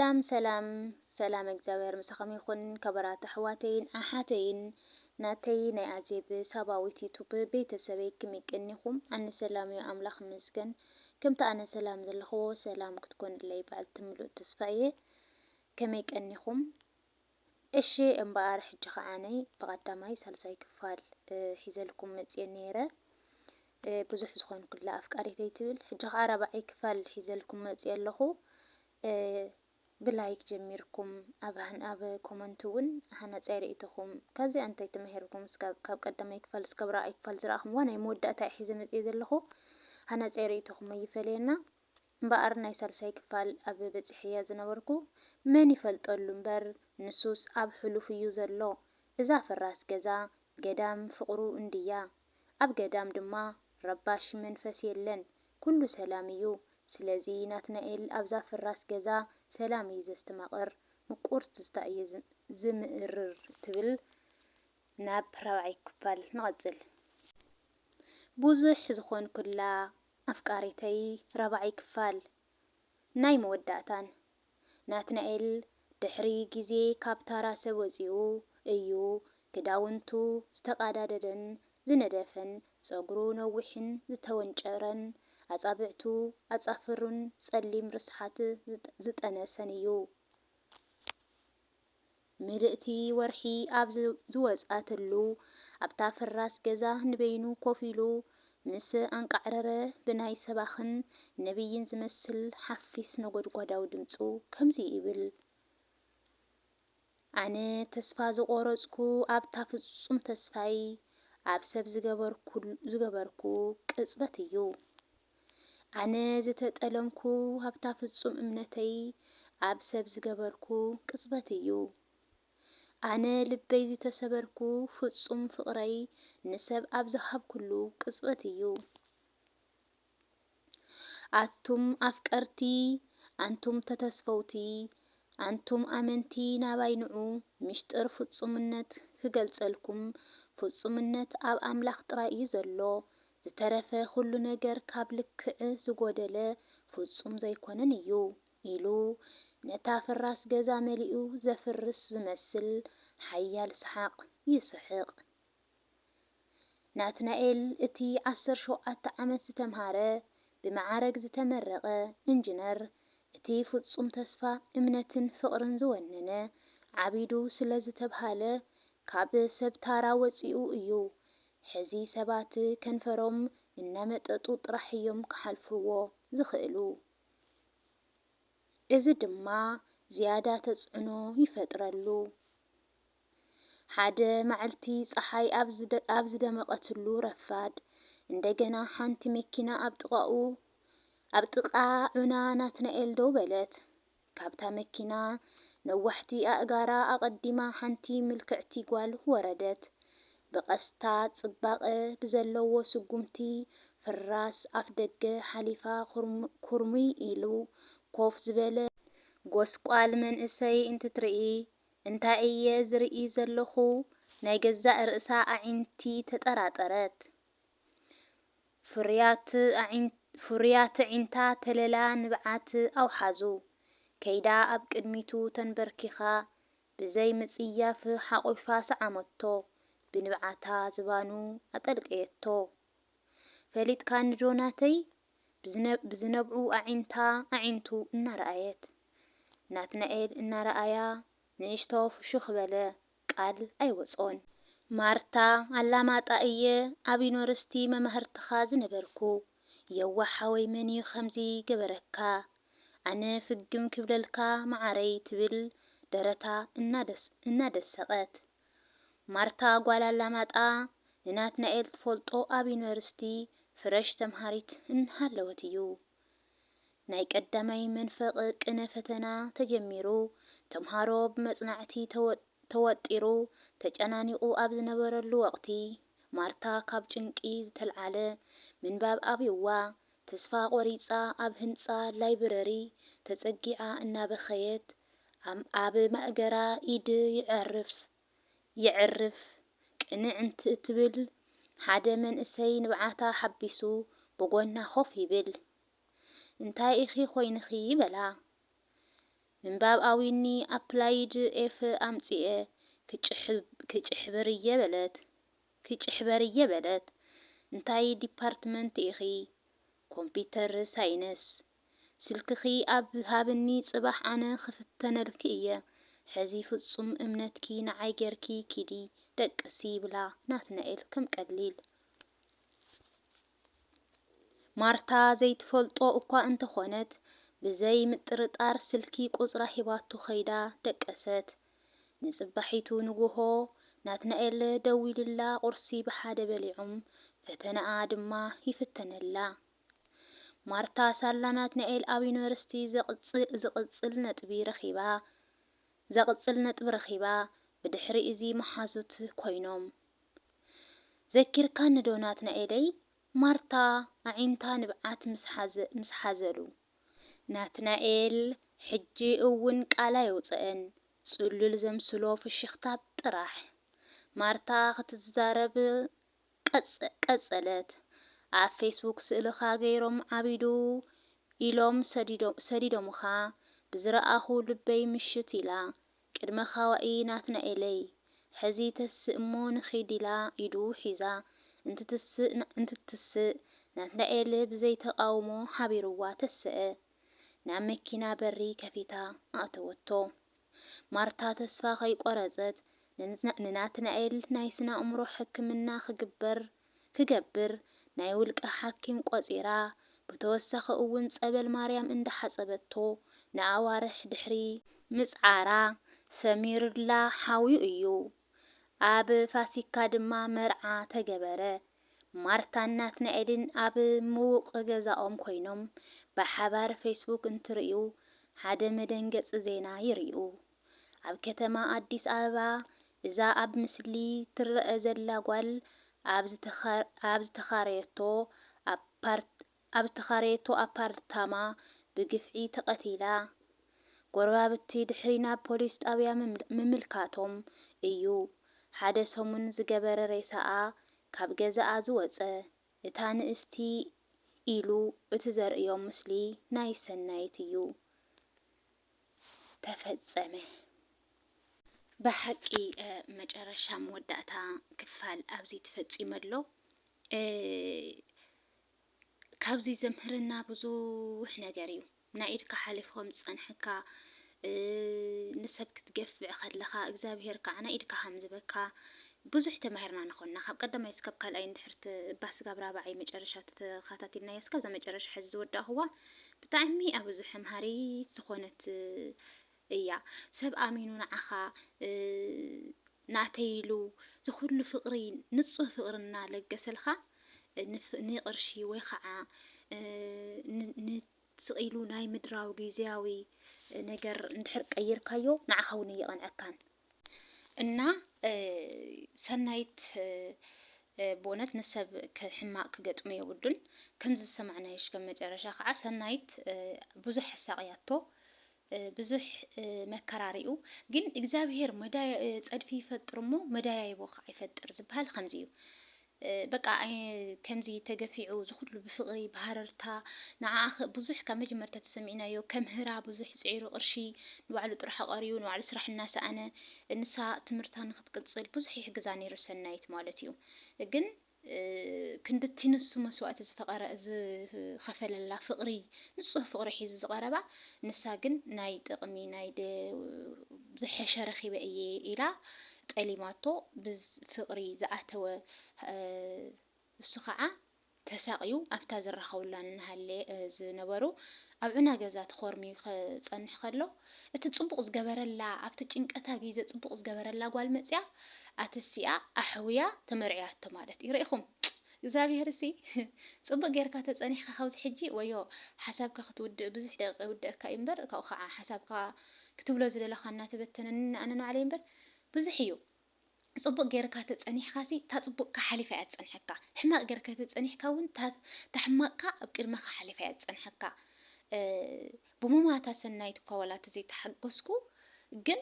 ሰላም ሰላም፣ ሰላም እግዚኣብሔር ምሳኹም ይኹን። ከበራት ኣሕዋተይን ኣሓተይን ናተይ ናይ ኣዜብ ሳባዊት ዩቱብ ቤተሰበይ፣ ከመይ ቀኒኹም? ኣነ ሰላም እዩ፣ ኣምላኽ ይመስገን። ከምቲ ኣነ ሰላም ዘለኽዎ ሰላም ክትኮንለይ በዓልቲ ምሉእ ተስፋ እየ። ከመይ ቀኒኹም? እሺ እምበኣር፣ ሕጂ ኸዓነይ ብቐዳማይ ሳልሳይ ክፋል፣ እ፣ ሒዘልኩም መጽየ ነይረ። እ፣ ብዙሕ ዝኾንኩላ ኣፍቃሪተይ ትብል። ሕጂ ኸዓ ራብዓይ ክፋል ሒዘልኩም መጽየ ኣለኹ። እ፣ ብላይክ ጀሚርኩም፣ ኣብ ሃን-፣ ኣብ ኮመንት እውን ሃናጻይ ርእይቶኹም፣ ካብዚኣ እንታይ ተማሂርኩም፣ እስካብ፣ ካብ ቀዳማይ ክፋል እስካብ ራብዓይ ክፋል ዝረኣኹምዋ፣ ናይ መወዳእታ እየ ሒዘ መጽየ ዘለኹ። ሃናጻይ ርእይቶኹም ኣይፈለየና። እምበኣር ናይ ሳልሳይ ክፋል ኣብ በጺሐያ ዝነበርኩ፣ መን ይፈልጠሉ እምበር፣ ንሱስ ኣብ ሕሉፍ እዩ ዘሎ። እዛ ፍራስ ገዛ ገዳም ፍቕሩ እንድያ። ኣብ ገዳም ድማ ረባሺ መንፈስ የለን፣ ኩሉ ሰላም እዩ። ስለዚ ናትናኤል ኣብዛ ፍራስ ገዛ ሰላም እዩ ዘስተማቕር፣ ምቁር ትዝታ እዩ ዝም-፣ ዝምእርር ትብል። ናብ ራብዓይ ክፋል ንቐጽል። ብዙሕ ዝኾንኩላ ኣፍቃሪተይ፣ ራብዓይ ክፋል። ናይ መወዳእታን። ናትናኤል ድሕሪ ግዜ ካብ ታራ ሰብ ወጺኡ እዩ። ክዳውንቱ ዝተቓዳደደን ዝነደፈን፣ ጸጉሩ ነዊሕን ዝተወንጨረን፣ ኣጻብዕቱ ኣጻፍሩን ጸሊም ርስሓት ዝጠ-፣ ዝጠነሰን እዩ። ምልእቲ ወርሒ ኣብ ዝ-፣ ዝወጽኣትሉ፣ ኣብታ ፍራስ ገዛ ንበይኑ ኮፍ ኢሉ ምስ ኣንቃዕረረ፣ ብናይ ሰባኽን ነብይን ዝመስል ሓፊስ ነጎድጓዳዊ ድምጹ ከምዚ ይብል፣ ኣነ ተስፋ ዝቖረጽኩ ኣብታ ፍጹም ተስፋይ ኣብ ሰብ ዝገበርኩ-፣ ዝገበርኩ ቅጽበት እዩ። ኣነ ዝተጠለምኩ ኣብታ ፍጹም እምነተይ ኣብ ሰብ ዝገበርኩ ቅጽበት እዩ። ኣነ ልበይ ዝተሰበርኩ ፍጹም ፍቕረይ ንሰብ ኣብ ዝሃብኩሉ ቅጽበት እዩ። ኣቱም ኣፍቀርቲ፣ ኣንቱም ተተስፈውቲ፣ ኣንቱም ኣመንቲ ናባይ ንዑ፣ ምሽጥር ፍጹምነት ክገልጸልኩም፣ ፍጹምነት ኣብ ኣምላኽ ጥራይ እዩ ዘሎ፣ ዝተረፈ ኩሉ ነገር ካብ ልክዕ ዝጎደለ ፍጹም ዘይኮነን እዩ ኢሉ ነታ ፍራስ ገዛ መሊኡ ዘፍርስ ዝመስል ሓያል ሰሓቕ ይስሕቕ። ናትናኤል እቲ ዓሰርተ ሸውዓተ ዓመት ዝተምሃረ፣ ብመዓረግ ዝተመረቐ ኢንጅነር፣ እቲ ፍጹም ተስፋ እምነትን ፍቕርን ዝወነነ ዓቢዱ ስለ ዝተብሃለ፣ ካብ ሰብ ታራ ወጺኡ እዩ። ሕዚ ሰባት ከንፈሮም እናመጠጡ ጥራሕ እዮም ክሓልፍዎ ዝኽእሉ። እዚ ድማ ዝያዳ ተጽዕኖ ይፈጥረሉ። ሓደ መዓልቲ ጸሓይ ኣብ ዝደ-፣ ኣብ ዝደመቐትሉ ረፋድ፣ እንደገና ሓንቲ መኪና ኣብ ጥቓኡ፣ ኣብ ጥቓ ዑና ናትናኤል ደው በለት። ካብታ መኪና ነዋሕቲ ኣእጋራ ኣቐዲማ ሓንቲ ምልክዕቲ ጓል ወረደት። ብቐስታ ጽባቐ ብዘለዎ ስጉምቲ ፍራስ ኣፍደገ ሓሊፋ፣ ኩርም-፣ ኩርሙይ ኢሉ ኮፍ ዝበለ ጎስቋል መንእሰይ እንትትርኢ፣ "እንታይ እየ ዝርኢ ዘለኹ?" ናይ ገዛእ ርእሳ ኣዒንቲ ተጠራጠረት። ፍርያት ኣዒን-፣ ፍርያት ኣዒንታ ተለላ ንብዓት ኣውሓዙ። ከይዳ ኣብ ቅድሚቱ ተንበርኪኻ ብዘይ ምጽያፍ ሓቑፋ ሰዓመቶ። ብንብዓታ ዝባኑ ኣጠልቀየቶ። "ፈሊጥካኒ ዶ ናተይ?" ብዝነ-፣ ብዝነብዑ ኣዒንታ ኣዒንቱ እናረኣየት። ናትናኤል እናረኣያ ንእሽቶ ፍሹኽ በለ። ቃል ኣይወጾን። "ማርታ ኣላማጣ እየ ኣብ ዩኒቨርሲቲ መማህርትኻ ዝነበርኩ። የዋህ ሓወይ መን እዩ ከምዚ ገበረካ? ኣነ ፍግም ክብለልካ መዓረይ" ትብል ደረታ እናደስ-፣ እናደሰቐት። ማርታ ጓል ኣላማጣ ንናትናኤል ትፈልጦ ኣብ ዩኒቨርሲቲ ፍረሽ ተምሃሪት እናሃለወት እዩ። ናይ ቀዳማይ መንፈቕ ቅነ ፈተና ተጀሚሩ፣ ተምሃሮ ብመጽናዕቲ ተወ-፣ ተወጢሩ ተጨናኒቑ ኣብ ዝነበረሉ ወቕቲ፣ ማርታ ካብ ጭንቂ ዝተልዓለ ምንባብ ኣብዩዋ፣ ተስፋ ቆሪጻ ኣብ ህንጻ ላይብረሪ ተጸጊዓ እናበኸየት፣ ኣብ፣ ኣብ ማእገራ ኢድ ይዐርፍ፣ ይዕርፍ፣ ቅንዕ እንትትብል፣ ሓደ መንእሰይ ንብዓታ ሓቢሱ ብጎና ኮፍ ይብል። "እንታይ ኢኺ ኮይንኺ?" በላ። ምንባብ ኣዊኒ ኣፕላይድ ኤፍ ኣምጺኤ ክጭሕብ-፣ ክጭሕብር እየ በለት። ክጭሕበር እየ በለት። እንታይ ዲፓርትመንት ኢኺ? ኮምፒተር ሳይነስ። ስልክኺ ኣብ ሃብኒ ጽባሕ ኣነ ክፍተነልኪ እየ። ሕዚ ፍጹም እምነትኪ ንዓይ ጌርኪ ኪዲ ደቅሲ ብላ ናትናኤል ከም ቀሊል። ማርታ ዘይትፈልጦ እኳ እንተኾነት ብዘይ ምጥርጣር ስልኪ ቁጽራ ሂባቶ ከይዳ ደቀሰት። ንጽባሒቱ ንግሆ ናትናኤል ደዊሉላ ቁርሲ ብሓደ በሊዖም ፈተነኣ ድማ ይፍተነላ። ማርታ ሳላ ናትናኤል ኣብ ዩኒቨርሲቲ ዘቕጽል ነጥቢ ረኺባ ዘቕጽል ነጥቢ ረኺባ ብድሕሪ እዚ መሓዙት ኮይኖም። ዘኪርካኒ ዶ ናትናኤለይ? ማርታ ኣዒንታ ንብዓት ምስ ሓዘ-፣ ምስ ሓዘሉ። ናትናኤል ሕጂ እውን ቃል ኣየውጽአን፣ ጽሉል ዘምስሎ ፍሽኽታ ጥራሕ። ማርታ ክትዛረብ ቀጸ-፣ ቀጸለት። ኣብ ፌስቡክ ስእልኻ ገይሮም ዓቢዱ ኢሎም ሰዲዶ-፣ ሰዲዶምኻ ብዝረኣኹ ልበይ ምሽት ኢላ። ቅድመ ካዋኢ ናትናኤለይ፣ ሕዚ ተስእ እሞ ንኺድ ኢላ ኢዱ ሒዛ እንትትስእ፣ ና-፣ እንትትስእ፣ ናትናኤል ብዘይ ተቓውሞ ሓቢርዋ ተሰአ። ናብ መኪና በሪ ከፊታ ኣእተወቶ። ማርታ ተስፋ ከይቆረጸት፣ ንና-፣ ንናትናኤል ናይ ስነ ኣእምሮ ሕክምና ክግበር ክገብር ናይ ውልቀ ሓኪም ቆጺራ፣ ብተወሳኺ እውን ጸበል ማርያም እንዳሓጸበቶ ንኣዋርሕ ድሕሪ ምጽዓራ፣ ሰሚሩላ ሓውዩ እዩ። ኣብ ፋሲካ ድማ መርዓ ተገበረ። ማርታን ናትናኤልን ኣብ ምዉቕ ገዛኦም ኮይኖም ብሓባር ፌስቡክ እንትርእዩ፣ ሓደ መደንገጺ ዜና ይርእዩ። ኣብ ከተማ ኣዲስ ኣበባ፣ እዛ ኣብ ምስሊ ትረአ ዘላ ጓል ኣብ ዝተኻ-፣ ኣብ ዝተኻረየቶ ኣፓርት-፣ ኣብ ዝተኻረየቶ ኣፓርታማ ብግፍዒ ተቐቲላ። ጎረባብቲ ድሕሪ ናብ ፖሊስ ጣብያ ምም-፣ ምምልካቶም እዩ ሓደ ሰሙን ዝገበረ ሬሳኣ ካብ ገዛኣ ዝወጸ። እታ ንእስቲ ኢሉ እቲ ዘርእዮም ምስሊ ናይ ሰናይት እዩ። ተፈጸመ። ብሓቂ፣ እ፣ መጨረሻ መወዳእታ ክፋል ኣብዚ ተፈጺሙ ኣሎ። እ፣ ካብዚ ዘምህረና ብዙሕ ነገር እዩ። ናይ ኢድካ ሓሊፉ ከም ዝጸንሐካ፣ እ፣ ንሰብ ክትገፍዕ ከለኻ እግዚኣብሄር ከዓ ናይ ኢድካ ከም ዝበካ ብዙሕ ተማሂርና ንኾንና። ካብ ቀዳማይ እስካብ ካልኣይ እንድሕር ት-፣ እባ ስጋብ ራብዓይ መጨረሻ ተተኻታቲልናያ፣ እስካብ እዛ መጨረሻ ሕዚ ዝወዳእኽዋ ብጣዕሚ ኣብ ብዙሕ መሃሪት ዝኾነት እያ። ሰብ ኣሚኑ ንዓኻ፣ እ፣ ናተይ ኢሉ ዝኹሉ ፍቕሪ፣ ንጹህ ፍቕሪ እናለገሰልካ፣ እ፣ ንፍ-፣ ንቕርሺ ወይ ኸዓ፣ እ፣ ን-፣ ን-፣ ስቕ ኢሉ ናይ ምድራዊ ግዝያዊ ነገር እንድሕር ቀይርካዮ፣ ንዓኻ እውን እየቐንዐካን። እና፣ እ፣ ሰናይት፣ እ፣ እ፣ ብእውነት ንሰብ ክ-፣ ሕማቕ ክገጥሞ የብሉን። ከምዚ ዝሰማዕናዮ ሽከም መጨረሻ ከዓ ሰናይት፣ እ፣ ብዙሕ ኣሳቕያቶ፣ እ፣ ብዙሕ፣ እ፣ መከራሪኡ። ግን እግዚኣብሄር መዳያ-፣ እ፣ ጸድፊ ይፈጥር እሞ መዳያይቦ ከዓ ይፈጥር ዝበሃል ከምዚ እዩ። እ፣ በቃ፣ ኣይ-፣ ከምዚ ተገፊዑ፣ እዚ ኩሉ ብፍቕሪ፣ ብሃረርታ፣ ንዓኣ ኸ-፣ ብዙሕ ካብ መጀመርታ ተሰሚዕናዮ፣ ከምህራ ብዙሕ ጽዒሩ፣ ቅርሺ ንባዕሉ ጥራሕ ኣቐርዩ፣ ንባዕሉ ስራሕ እናሰኣነ፣ ንሳ ትምህርታ ንኽትቅጽል ብዙሕ ይሕግዛ ነይሩ ሰናይት ማለት እዩ። ግን፣ እ፣ ክንድቲ ንሱ መስዋእቲ ዝፈቐረ-፣ ዝኸፈለላ ፍቕሪ፣ ንጹህ ፍቕሪ ሒዙ ዝቐረባ፣ ንሳ ግን ናይ ጥቕሚ፣ ናይ ደ-፣ ዝሐሸ ረኺበ እየ ኢላ ጠሊማቶ። ብዝ-፣ ፍቕሪ ዝኣተወ፣ እ፣ እሱ ኸዓ ተሳቕዩ ኣብታ ዝራኸቡላ እናሃለየ፣ እ፣ ዝነበሩ ኣብ ዑና ገዛ ተኾርምዩ ክጸንሕ ከሎ፣ እቲ ጽቡቕ ዝገበረላ፣ ኣብቲ ጭንቀታ ግዜ ጽቡቕ ዝገበረላ ጓል መጽያ ኣተሲኣ ኣሕውያ ተመርዕያቶ ማለት እዩ። ርኢኹም? እግዚኣብሄር ሲ ጽቡቕ ጌርካ ተጸኒሕካ ካብዚ ሕጂ ወዮ ሓሳብካ ክትውድእ ብዙሕ ደቂቕ ይውድአካ እዩ እምበር፣ ካብኡ ኸዓ ሓሳብካ ክትብሎ ዝደለኻ እናተበተነኒ ኣነ ንባዕለይ እምበር ብዙሕ እዩ። ጽቡቕ ጌርካ ተጸኒሕካ ሲ እታ ጽቡቕካ ሓሊፋ እያ ትጸንሐካ። ሕማቕ ጌርካ ተጸኒሕካ እውን እታ፣ እታ ሕማቕካ ኣብ ቅድመኻ ሓሊፋ እያ ትጸንሐካ። እ፣ ብሙማታ ሰናይት እኳ ዋላ እንተዘይተሓገስኩ፣ ግን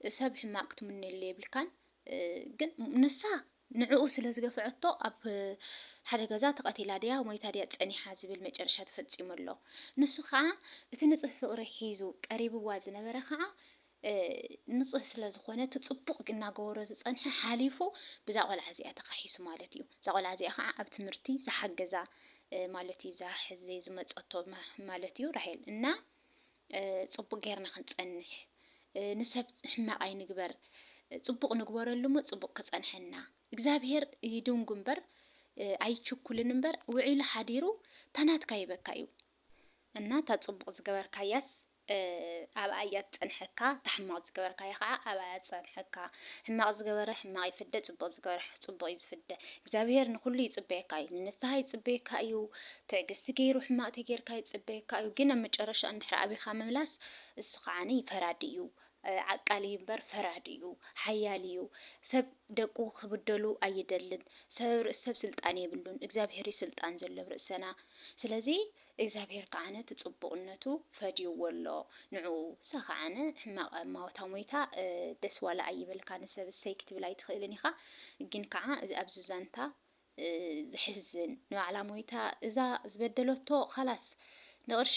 ሰብ ሕማቕ ክትምነየሉ የብልካን። እ፣ ግን ንሳ ንዕኡ ስለ ዝገፍዐቶ ኣብ ሓደ ገዛ ተቐቲላ ድያ ሞይታ ድያ ጸኒሓ ዝብል መጨረሻ ተፈጺሙ ኣሎ። ንሱ ኸዓ እቲ ንጹህ ፍቕሪ ሒዙ ቀሪብዋ ዝነበረ ኸዓ ንጹህ ስለ ዝኾነ እቲ ጽቡቕ እናገበሮ ዝጸንሐ ሓሊፉ ብዛ ቆልዓ እዚኣ ተኻሒሱ ማለት እዩ። እዛ ቆልዓ እዚኣ ኸዓ ኣብ ትምህርቲ ዝሓገዛ ማለት እዩ፣ ዝሓዘ ዝመጸቶ ማለት እዩ ራሄል እና ጽቡቕ ጌርና ክንጸንሕ፣ ንሰብ ሕማቕ ኣይንግበር፣ ጽቡቕ ንግበረሉ እሞ ጽቡቕ ክጸንሐና። እግዚኣብሄር ይድንጉ እምበር ኣይችኩልን እምበር ውዒሉ ሓዲሩ እታ ናትካ ይበካ እዩ። እና እታ ጽቡቕ ዝገበርካያስ ኣብኣ እያ ትጸንሐካ፣ እታ ሕማቕ ዝገበርካያ ኸዓ ኣብኣ እያ ትጸንሐካ። ሕማቕ ዝገበረ ሕማቕ ይፍደ፣ ጽቡቕ ዝገበረ ጽቡቕ እዩ ዝፍደ። እግዚኣብሄር ንኹሉ ይጽበየካ እዩ። ንንስሓ ይጽበየካ እዩ። ትዕግስቲ ገይሩ ሕማቕ ተጌርካ ይጽበየካ እዩ። ግን ኣብ መጨረሻ እንድሕር ኣቢኻ ምምላስ እሱ ኸዓኒ ፈራዲ እዩ። ዓቃሊ እዩ እምበር ፈራዲ እዩ፣ ሓያል እዩ። ሰብ ደቁ ክብደሉ ኣይደልን። ሰብ ኣብ ርእሲ ሰብ ስልጣን የብሉን። እግዚኣብሄር እዩ ስልጣን ዘሎ ኣብ ርእሰና። ስለዚ እግዚኣብሄር ከዓነ እቲ ጽቡቕነቱ ፈድይዎ ኣሎ ንዕኡ። እሳ ከዓነ ሕማቕ እማወታ ሞይታ ደስ ዋላ ኣይበልካ፣ ንሰብ እሰይ ክትብል ኣይትኽእልን ኢኻ። ግን ከዓ እዚ ኣብዚ ዛንታ ዘሕዝን ንባዕላ ሞይታ እዛ ዝበደለቶ ኻላስ ንቕርሺ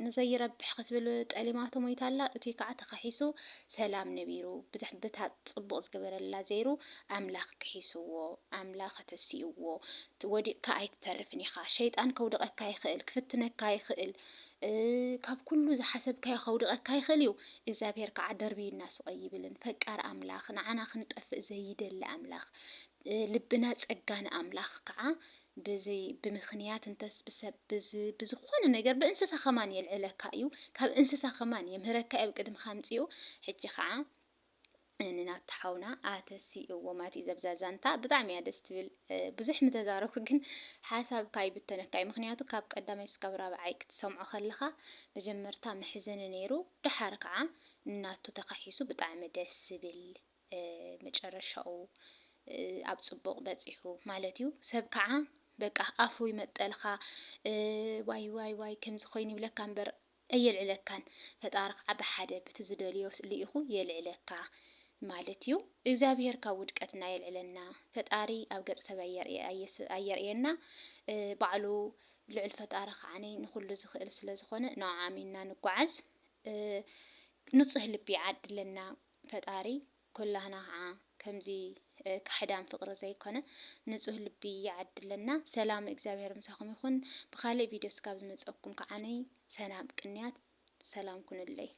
ንዘይረብሕ ክትብል ጠሊማቶ ሞይታ ኣላ። እቱይ ከዓ ተኻሒሱ ሰላም ነቢሩ ብታ ጽቡቕ ዝገበረላ ዘይሩ ኣምላኽ ክሒስዎ ኣምላኽ ተሲእዎ። ወዲቕካ ኣይትተርፍን ኢኻ። ሸይጣን ከውድቐካ ይኽእል፣ ክፍትነካ ይኽእል፣ ካብ ኩሉ ዝሓሰብካዮ ከውድቐካ ይኽእል እዩ። እግዚኣብሔር ከዓ ደርብዩ እናስቆ ይብልን ፈቃር ኣምላኽ ንዓና ክንጠፍእ ዘይደሊ ኣምላኽ ልብና ጸጋ ንኣምላኽ ከዓ ብዚ ብምኽንያት እንተስ ብሰብ ብዚ ብዝኾነ ነገር ብእንስሳ ከማን የልዕለካ እዩ። ካብ እንስሳ ከማን የምህረካ እዩ ኣብ ቅድምኻ ኣምጺኡ። ሕጂ ከዓ ንናቱ ሓውና ኣተሲእዎ ማለት እዩ። ዘብዛ ዛንታ ብጣዕሚ እያ ደስ ትብል። ብዙሕ ምተዛረብኩ ግን ሓሳብካ ይብተነካ እዩ። ምኽንያቱ ካብ ቀዳማይ እስካብ ራብዓይ ክትሰምዖ ከለኻ መጀመርታ መሕዘኒ ነይሩ፣ ደሓር ከዓ እናቱ ተኻሒሱ ብጣዕሚ ደስ ዝብል መጨረሻኡ ኣብ ጽቡቕ በጺሑ ማለት እዩ። ሰብ ከዓ በቃ ኣፉ ይመጠልኻ፣ ዋይ ዋይ ዋይ ከምዚ ኮይኑ ይብለካ እምበር ኣየልዕለካን። ፈጣሪ ከዓ ብሓደ ብቲ ዝደልዮ ልኢኹ የልዕለካ ማለት እዩ። እግዚኣብሄር ካብ ውድቀትና የልዕለና። ፈጣሪ ኣብ ገጽ ሰብ ኣየርእየና። ባዕሉ ልዑል ፈጣሪ ከዓኒ ንኹሉ ዝኽእል ስለ ዝኾነ ንዕኡ ኣሚንና ንጓዓዝ። ንጹህ ልቢ ይዓድለና ፈጣሪ። ኩላህና ከዓ ከምዚ ካሕዳም ፍቕሪ ዘይኮነ ንጹህ ልቢ ይዓድለና። ሰላም እግዚኣብሔር ምሳኹም ይኹን። ብኻልእ ቪድዮ ስጋብ ዝመፀኩም ከዓነይ ሰላም ቅንያት ሰላም ኩኑለይ።